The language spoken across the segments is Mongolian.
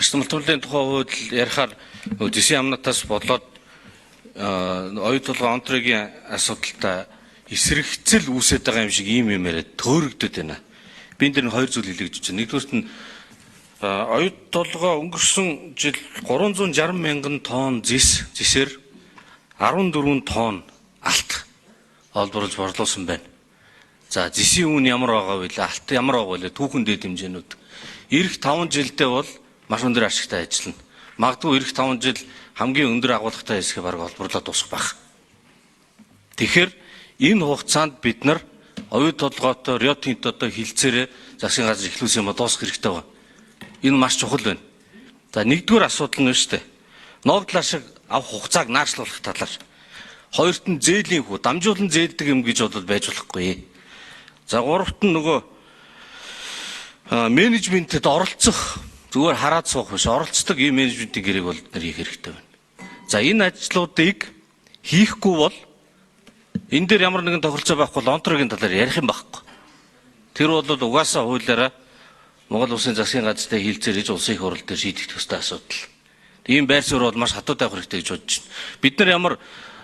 Ашиг малтмалын тухай хууль ярихаар зэсийн амнатаас болоод оюу толгой онтрогийн асуудалтай эсрэгцэл үүсээд байгаа юм шиг ийм юм яриад төөрөгдөд байна. Би энэ дэр нь хоёр зүйл хэлье гэж байна. Нэгдүгüрт нь оюу толгой өнгөрсөн жил 360 мянган тонн зэс зэсээр 14 тонн алт олборлож борлуулсан байна. За зэсийн үн ямар байгаа вэ? Алт ямар байгаа вэ? Түүхэн дээд хэмжээнүүд. Ирэх 5 жилдээ бол маш өндөр ашигтай ажиллана. Магадгүй ирэх 5 жил хамгийн өндөр агуулгатай хэсгээ бараг олборлоод дуусах байх. Тэгэхээр энэ хугацаанд бид нар оюу толгойтой Рио Тинтотой хилцээрээ засгийн газар эхлүүлсэн юм а дуусгах хэрэгтэй байна. Энэ маш чухал байна. За нэгдүгээр асуудал нь шүү дээ. Ногдол ашиг авах хугацааг наашлуулах талаар. Хоёрт нь зээлийн хүү дамжуулан зээлдэг юм гэж бодол байж болохгүй. За гуравт нь нөгөө менежментэд оролцох зүгээр хараад суух биш оролцдог ийм менежментийн гэрээг бол бид нар хийх хэрэгтэй байна. За энэ ажлуудыг хийхгүй бол энэ дээр ямар нэгэн тохиролцоо байхгүй бол онтрогийн талаар ярих юм байхгүй. Тэр бол угаасаа хуулиараа Монгол Улсын засгийн газартай хилцээр иж улсын их хурал дээр шийдэгдэх ёстой асуудал. Ийм байр суурь бол маш хатуу тавих хэрэгтэй гэж бодож байна. Бид нар ямар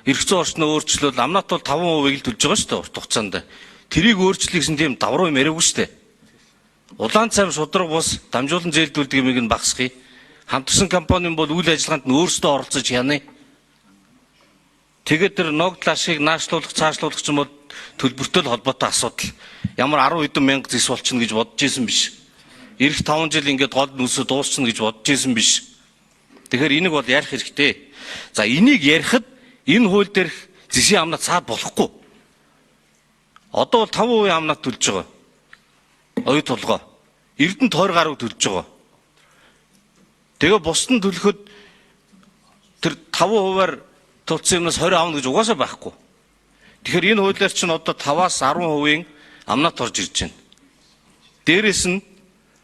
эрх зүйн орчноо өөрчлөлт амнат бол 5%-ийг л төлж байгаа шүү дээ урт хугацаанд. Тэрийг өөрчлөе гэсэн тийм давруу юм яриаггүй шүү дээ. Улаан цайм шудраг бус дамжуулан зээлдүүлдэг юмыг нь багасгая. Хамтарсан компани бол үйл ажиллагаанд нь өөрсдөө оролцож хяная. Тэгээд тэр ногдол ашиг наашлуулах, цаашлуулах ч юм бол төлбөртэй л холбоотой асуудал. Ямар 10 хэдэн мянга зэс болчихно гэж бодож исэн биш. Ирэх 5 жил ингээд гол нүсээ дуусчихна гэж бодож исэн биш. Тэгэхээр энийг бол ярих хэрэгтэй. За энийг ярихад энэ хууль дээрх зэсийн амнат цаад болохгүй. Одоо бол 5% амнат төлж байгаа. Оюу толгой. Эрдэнэт 20 гаруй төлж байгаа. Тэгээ бусд нь төлөхөд тэр 5%-аар тулцсан юмнаас 20 авна гэж угаасаа байхгүй. Тэгэхээр энэ хуулиар чинь одоо 5-аас 10%-ийн амнат орж ирж байна. Дээрээс нь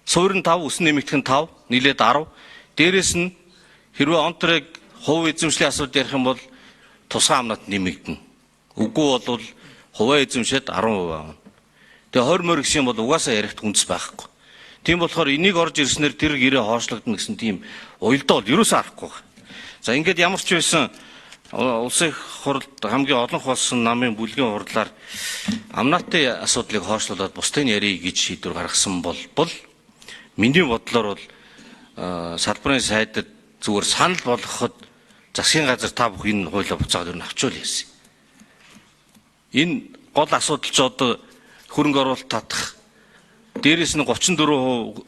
суурь нь 5, өсөн нэмэгдэх нь 5, нийлээд 10. Дээрээс нь хэрвээ онтрыг хувь эзэмшлийн асуудал ярих юм бол тусгай амнат нэмэгдэнэ. Үгүй бол хувиа эзэмшээд 10% авна. Тэгээ 20 морь гэсэн юм бол угаасаа ярихт үндэс байхгүй. Тийм болохоор энийг орж ирснээр тэр гэрээ хоошлогдно гэсэн тийм уялдаа бол ерөөсөө арахгүй. За ингээд ямар ч байсан улсын их хурлд хамгийн олонх болсон намын бүлгийн хурлаар амнатын асуудлыг хоошлуулад бусдыг ярих гэж шийдвэр гаргасан бол миний бодлоор бол салбарын сайдад зүгээр санал болгоход засгийн газар та бүхэн энэ хуулиа буцаагаад ер нь авчвал яасан. Энэ гол асуудал ч одоо хөрөнгө оруулалт татах дээрээс нь 34%.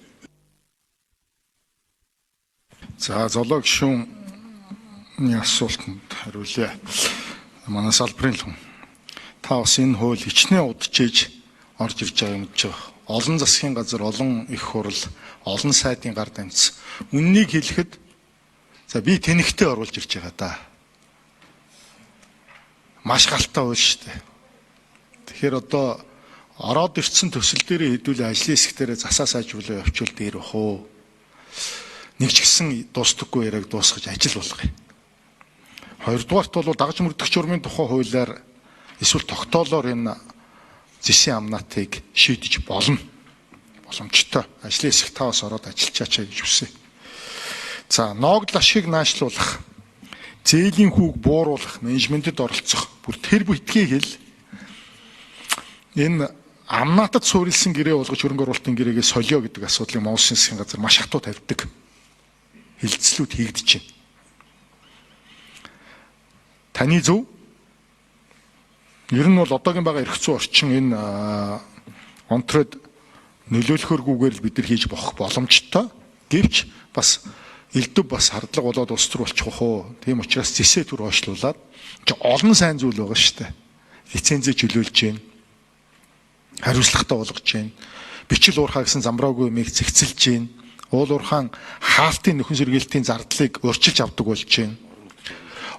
За золоо гишүүний асуултанд хариулъя. Манай салбарын л хүн. Та бас энэ хууль хичнээн удажээж орж ирж байгаа юм гэж байгаа. Олон засгийн газар, олон их хурал, олон сайдын гар дамжсан. Үннийг хэлэхэд за би тэнэгтээ оруулж ирж байгаа да. Маш галтай хууль шүү дээ. Тэгэхээр одоо ороод ирсэн төсөл дээрээ хэдүүлээ ажлын хэсэг дээрээ засаа сайжруулаа явуучвал дээр бах уу. Нэг ч гэсэн дуустдаггүй яриаг дуусгаж ажил болгоё. Хоёрдугаарт бол дагаж мөрдөх журмын тухай хуулиар эсвэл тогтоолоор энэ зэсийн амнатыг шийдэж болно. Боломжтой. Ажлын хэсэг та бас ороод ажиллачаач гэж хүсье. За ногдол ашигыг наашлуулах, зээлийн хүүг бууруулах, менежментэд оролцох бүр тэр битгий хэл энэ амнатад суурилсан гэрээ болгож хөрөнгө оруулалтын гэрээгээ солио гэдэг асуудлыг Монгол Улсын засгийн газар маш хатуу тавьдаг. Хилцлүүд хийгдэж байна. Таны зөв. Ер нь бол одоогийн байгаа эрх зүйн орчин энэ онтрод нөлөөлөхөргүйгээр л бид нар хийж бохох боломжтой. Гэвч бас элдв бас хардлага болоод улс төр болчих уу. Тийм учраас зэсээ төр хойшлуулад олон сайн зүйл байгаа шүү дээ. Лицензээ чөлөөлж байна. Хариуцлагатай болгож байна. Бичил уурхаа гэсэн замбраагүй юмыг зэгцэлж байна. Уул уурхаан хаалтын нөхөн сэргийлтийн зардлыг урьдчилж авдаг болж байна.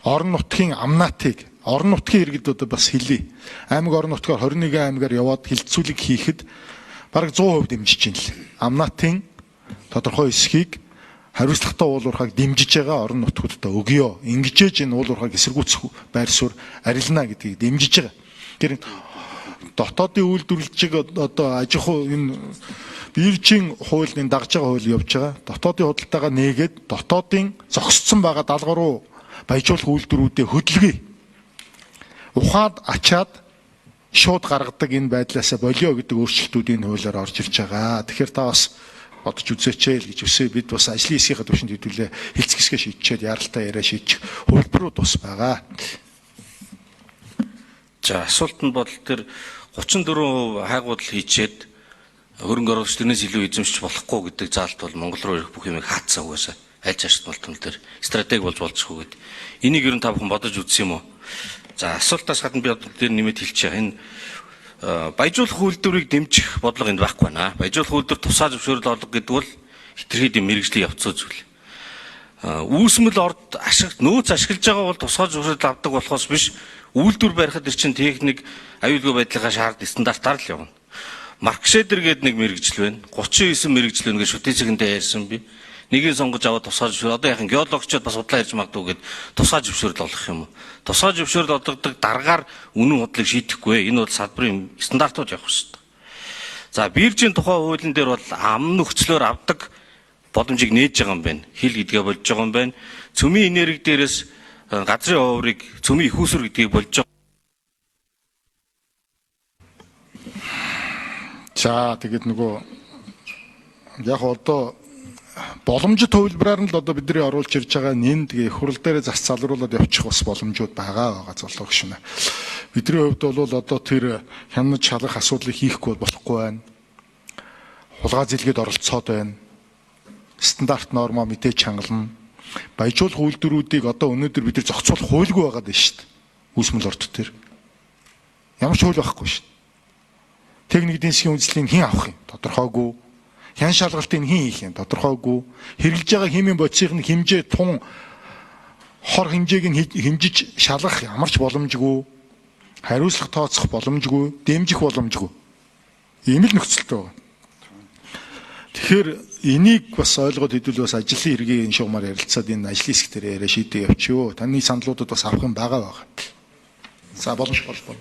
Орон нутгийн амнатыг орон нутгийн иргэд одоо бас хэлье. Аймаг орон нутгаар 21 аймгаар яваад хилцүүлэг хийхэд бараг 100% дэмжиж байна л. Амнатын тодорхой хэсгийг хариуцлагатай уул уурхааг дэмжиж байгаа орон нутгуудад өгөө. Ингэжээж энэ уул уурхааг эсэргүүцэх байр суурь арилна гэдгийг дэмжиж байгаа. Тэр Дотоодын үйлдвэрлэлчийг одоо аж ахуй энэ биржийн хууль энэ дагж байгаа хууль явж байгаа. Дотоодын худалдаагаа нээгээд дотоодын зогсцсон байгаа 73 баяжуулах үйлдвэрүүдээ хөдөлгөе. Ухаад ачаад шууд гаргадаг энэ байдлаасаа болио гэдэг өөрчлөлтүүд энэ хуулиар орж ирж байгаа. Тэгэхээр та бас бодож үзээч л гэж өсөө бид бас ажлын хэсгийнхаа түвшинд хэдүүлээ хэлцэх хэсгээ шийдчихэд яралтай яриа шийдчих хувилбарууд бас байгаа. За асуулт нь бол тэр 34% хайгуудал хийчээд хөрөнгө оруулагч тэрнээс илүү эзэмшиж болохгүй гэдэг заалт бол Монгол руу ирэх бүх юмыг хаацсан угаасаа аль цаашд болтол тэр стратеги болж болчихгүй гэд. Энийг ер нь та бүхэн бодож үзсэн юм уу? За асуултаас гадна би одоо тэр нэмэт хэлчихье. Энэ баяжуулах үйлдвэрийг дэмжих бодлого энд байхгүй байна. Баяжуулах үйлдвэр тусаа зөвшөөрөл олго гэдэг бол хитрхи дэм мэрэгжлийн явцуу зүйл. Үүсмэл орд ашиг нөөц ашиглаж байгаа бол тусгай зөвшөөрөл авдаг болохоос биш үйлдвэр барихад тэр чинь техник аюулгүй байдлынхаа шаард стандартаар л явна. Маркшедер гэдэг нэг мэрэгжил байна. 39 мэрэгжил байна гэж шүтээцэгэндээ ярьсан би. Нэгийг сонгож аваад тусгай зөвшөөрөл одоо яхан геологчид бас судлаа ярьж магадгүй гэд тусгай зөвшөөрөл олгох юм уу? Тусгай зөвшөөрөл олгодог даргаар үнэн худлыг шийдэхгүй. Энэ бол салбарын стандартууд явах хэрэгтэй. За биржийн тухай хуулийн дээр бол ам нөхцлөөр авдаг боломжийг нээж байгаа юм байна. Хил гэдгээ болж байгаа юм байна. Цөмийн энерги дээрээс газрын оврыг цөмийн их усүр гэдгийг болж байгаа. За тэгээд нөгөө яг одоо боломжит хувилбараар нь л одоо бидний оруулж ирж байгаа нэн тэгээ их хурл дээр зас залруулад явчих бас боломжууд байгаа золоо гүшнэ. Бидний хувьд бол одоо тэр хянаж шалгах асуудлыг хийхгүй болохгүй байна. Хулгай зэлгээд оролцоод байна. Стандарт нормоо мэдээж хангална. Баяжуулах үйлдвэрүүдийг одоо өнөөдөр бид нар зохицуулах хуйлгүй байгаа даа шүү дээ. Үүсмэл орд төр. Ямар ч хууль байхгүй шүү дээ. Техник эдийн засгийн үзлийг хэн авах юм? Тодорхойгүй. Хян шалгалтыг хэн хийх юм? Тодорхойгүй. Хэрэглэж байгаа химийн бодисыг нь хэмжээ тун хор хэмжээг нь хэмжиж шалгах ямар ч боломжгүй. Хариуцлага тооцох боломжгүй, дэмжих боломжгүй. Ийм л нөхцөлтэй байна. Тэгэхээр энийг бас ойлгоод хэдүүл бас ажлын хэргийн шугамар ярилцаад энэ ажлын хэсэг дээр яриа шийдээ явчихё. Таны саналуудад бас авах юм байгаа байгаа. За боломж бол.